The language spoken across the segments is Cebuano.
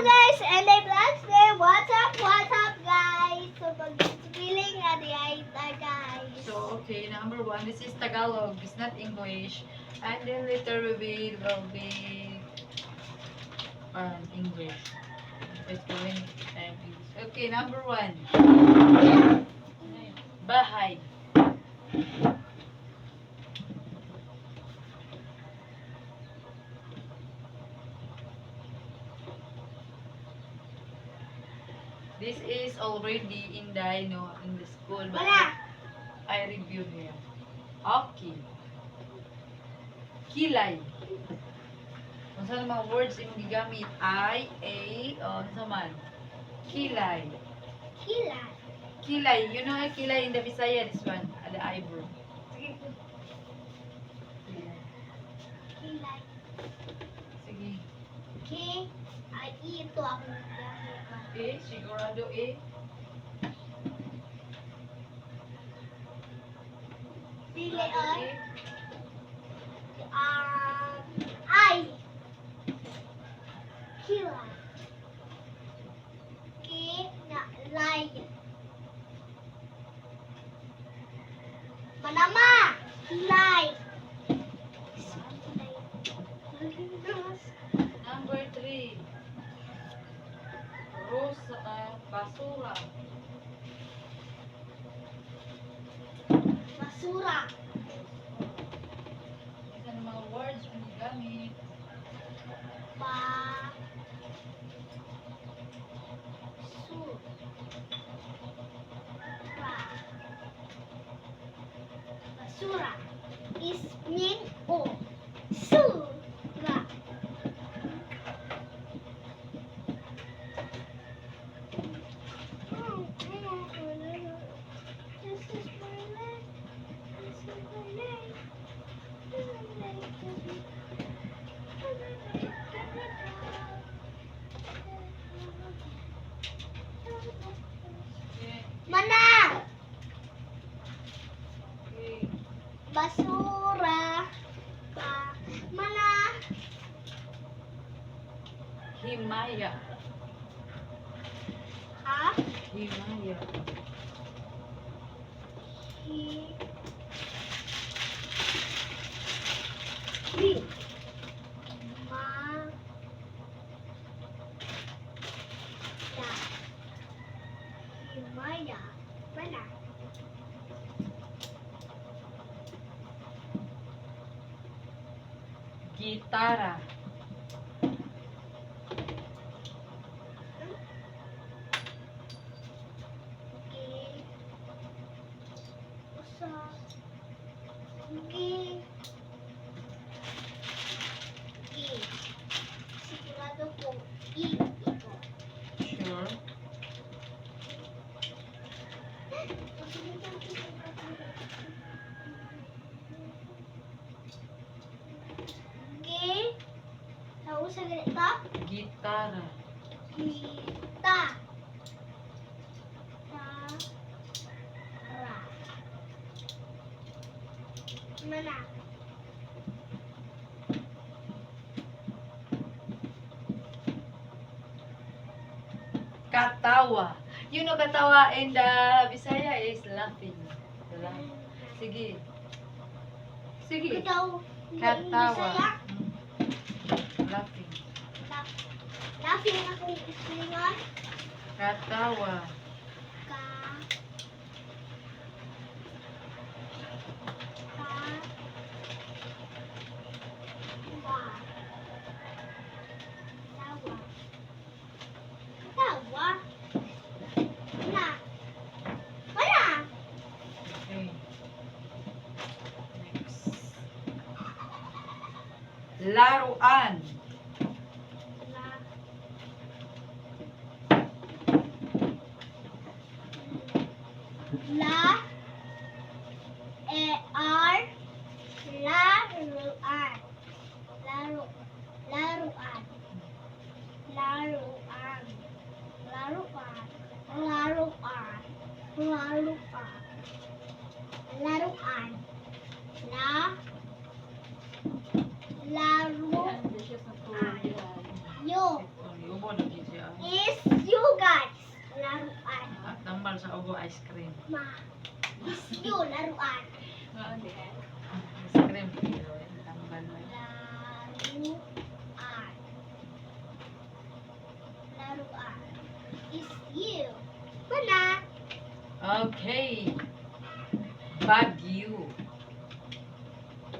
guys, and I vlogs there. What's up guys? So pag-feeling nga di ay ta guys. So, okay, number one, this is Tagalog, it's not English. And then later we will be English. It's going English. Okay, number one. Bahay. This is already in the, in the school. But Wala. I review here. Okay. Kilay. Kung saan mga words imong gigamit, I, A, o unsa man. Kilay. Kila. Kilay. You know kilay in the Bisaya, this one, the eyebrow. Sige. Kilay. Kila. Sige. K. I ito ako. Eh, sigurado eh. Dili Sigurado ay. eh. I. Kila. K na lay. Manama. Lay. Number three. Rosa, basura. Basura. Isa ng mga words ang gigamit. Ba. Su. Ra. Basura. Is mean o. Su. Ra. This is my life. This is my life. This is my life. Okay. Mana! Okay. Basura. Pa. Mana! Himaya. Ha? Himaya. Hi. Hi. Ma. Ya. Himaya. Mana? Gitara. G. Usa. G. G. Sigurado ko. I. Ito. Sure. G. Tapos sa ganito. Gitara. Gita. Ta. Ra. Mana? Katawa. You know katawa in the Bisaya is laughing. Laugh. Sige. Sige. Kataw. Katawa. Bisaya. Laughing. Laughing akong islingan. Katawa. Ka. Ka. Wa. Tawa. Tawa. Na. Wala. Okay. Next. Laruan. La. La. E R. Laruan. Laro. Laruan. Laruan. Laruan. Laruan. Laruan. Laruan. La. Laro. Yo. Ubo na gyud siya. Is you guys. Laruan. Ah, tambal sa ubo ice cream. Ma. Is you laruan. Ice cream. Tambal na. Laruan. Laruan. Is you. Wala. Okay. Baguio.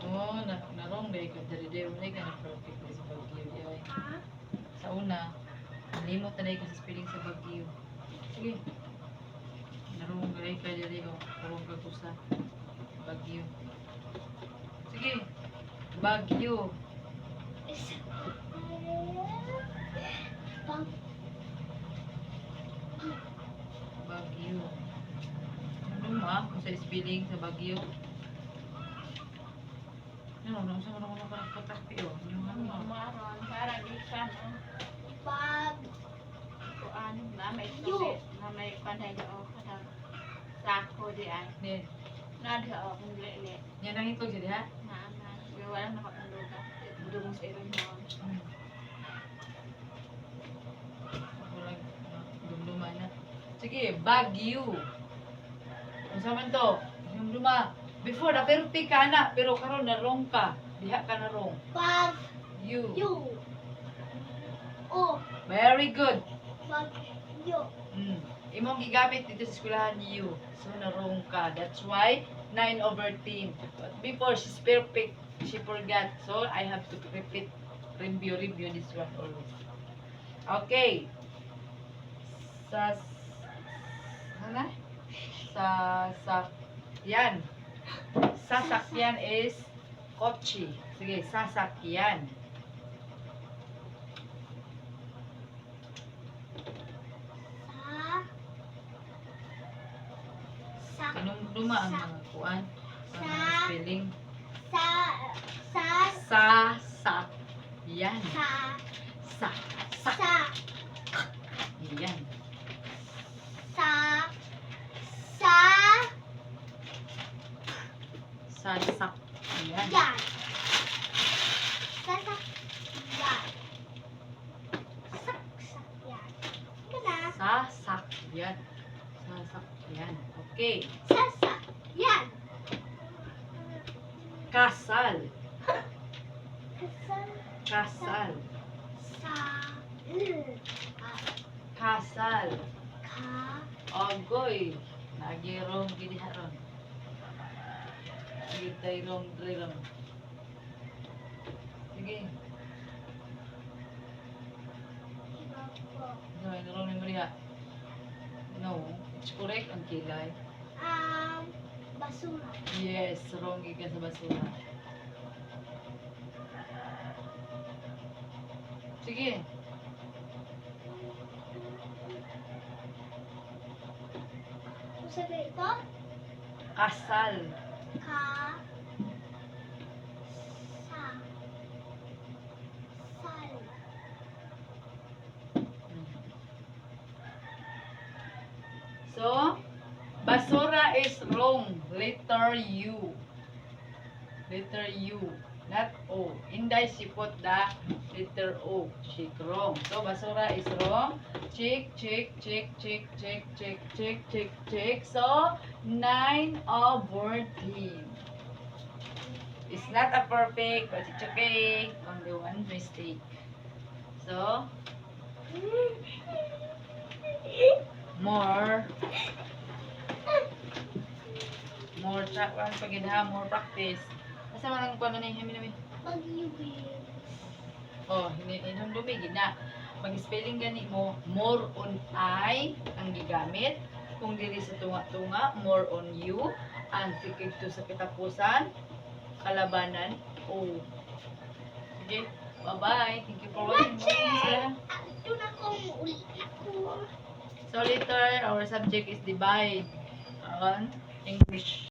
Oh, na narong day ka diri day wala ka na perfect sa Baguio di ay. Ha? Sa una, limot na day ka sa spelling sa Baguio. Sige. Narong day ka diri oh, narong ka kusa. Baguio. Sige. Baguio. Is Bag Baguio. Ano ma? Kung sa spelling sa Baguio. Ano, ano, sa mga mga katakti oh. Yung ano ma? Maron, para di siya, no? Bag Kuan, na may Yo. tubig, na may panay do kada sako di ay. Ni, Na di o kung lele. yan ang itlog siya diha. Na na, wala na kapanduga. Dungos sa iron mo. Walang dumduma na. Sige, Baguio. Unsa man to? Dumduma. Before na perfect ka na, pero karon na wrong ka. Diha ka na wrong. Bag You. you. O. Very good. Bag you. Imong gigamit dito sa eskwelahan you. So na wrong ka. That's why 9 over 10. But before she's perfect, she forgot. So I have to repeat, review, review this one always. Okay. Sa ano na? Sa sakyan. Sasakyan is kotse. Sige, sasakyan. Sa Sa Anong luma ang mga kuan? Ang mga spelling. Sa Sa Sasakyan. Sa Sa. Sa. Sa Yan. Sa Sa Sasakyan. Yan. Sa sa yan. Sak sak yan. Gana. Sasakyan. Sasakyan. Okay. Sa sa yan. Kasal. Kasal Kasal. sa l a Kasal. ka Ogoy. Nagirong gini haron. Gitay rong drirong. Sige. po. No, inurong ni Maria. No, it's correct ang kilay. Basura. Yes, wrong gikan sa basura. Sige. Kung sa ito, Kasal. ka sa sal So, basura is wrong. Letter U. Letter U. Not O. Inday, she put the letter O. She wrong. So, basura is wrong. Check, check, check, check, check, check, check, check, check. So, 9 over 10. It's not a perfect, but it's okay. Only one mistake. So, more chat one pag ha, more practice. Asa man ang kuno ni himi nami? Pagyubin. Oh, hinumdumi gid na. Mag-spelling gani mo, more on I ang gigamit. Kung diri sa tunga-tunga, more on you. Ang sikig to sa katapusan, kalabanan, O. Sige, bye-bye. Thank you for watching. Watching! Ito na kong uli ako. So later, our subject is divide on English.